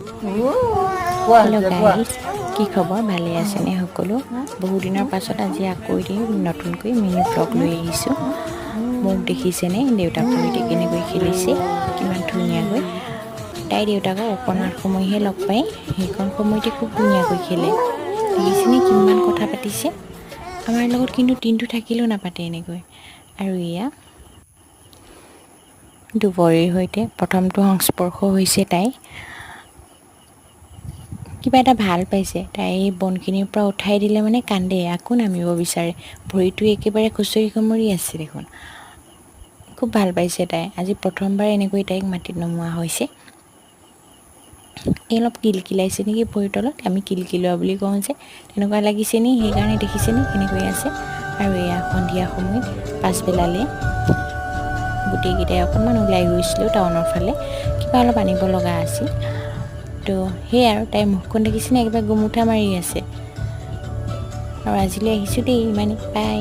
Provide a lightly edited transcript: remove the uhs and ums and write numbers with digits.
কোৱা। হেল্ল' এতিয়া কোৱা। গাইজ, কি খবৰ? ভালেই আছেনে সকলো? বহুদিনৰ পাছত আজি আকৌ এদিন নতুনকৈ মিনি ভ্লগ লৈ আহিছোঁ। মোক দেখিছেনে? দেউতাকৰ সৈতে কেনেকৈ খেলিছে, কিমান ধুনীয়াকৈ। তাই দেউতাকক অকণমান সময়হে লগ পায়, সেইকণ সময়তে খুব ধুনীয়াকৈ খেলে। দেখিছেনে কিমান কথা পাতিছে আমাৰ লগত? কিন্তু দিনটো থাকিলেও নাপাতে এনেকৈ। আৰু এয়া দুবৰিৰ সৈতে প্ৰথমটো সংস্পৰ্শ হৈছে। তাই কিবা এটা ভাল পাইছে। তাই এই বনখিনিৰ পৰা উঠাই দিলে মানে কান্দে, আকৌ নামিব বিচাৰে। ভৰিটো একেবাৰে খুচৰি খুমৰি আছে দেখোন। খুব ভাল পাইছে তাই। আজি প্ৰথমবাৰ এনেকৈ তাইক মাটিত নমোৱা হৈছে। এই অলপ কিলকিলাইছে নেকি ভৰিৰ তলত? আমি কিলকিলোৱা বুলি কওঁ যে, তেনেকুৱা লাগিছে নি সেইকাৰণে। দেখিছেনে কেনেকৈ আছে? আৰু এয়া সন্ধিয়া সময়ত পাছবেলালৈ গোটেইকেইটাই অকণমান ওলাই গৈছিলোঁ টাউনৰ ফালে, কিবা অলপ আনিব লগা আছিল। তো সেয়াই আৰু তাইৰ মুখখন দেখিছেনে? একেবাৰে গুমুঠা মাৰি আছে। আৰু আজিলৈ আহিছোঁ দেই, ইমানেই। বাই।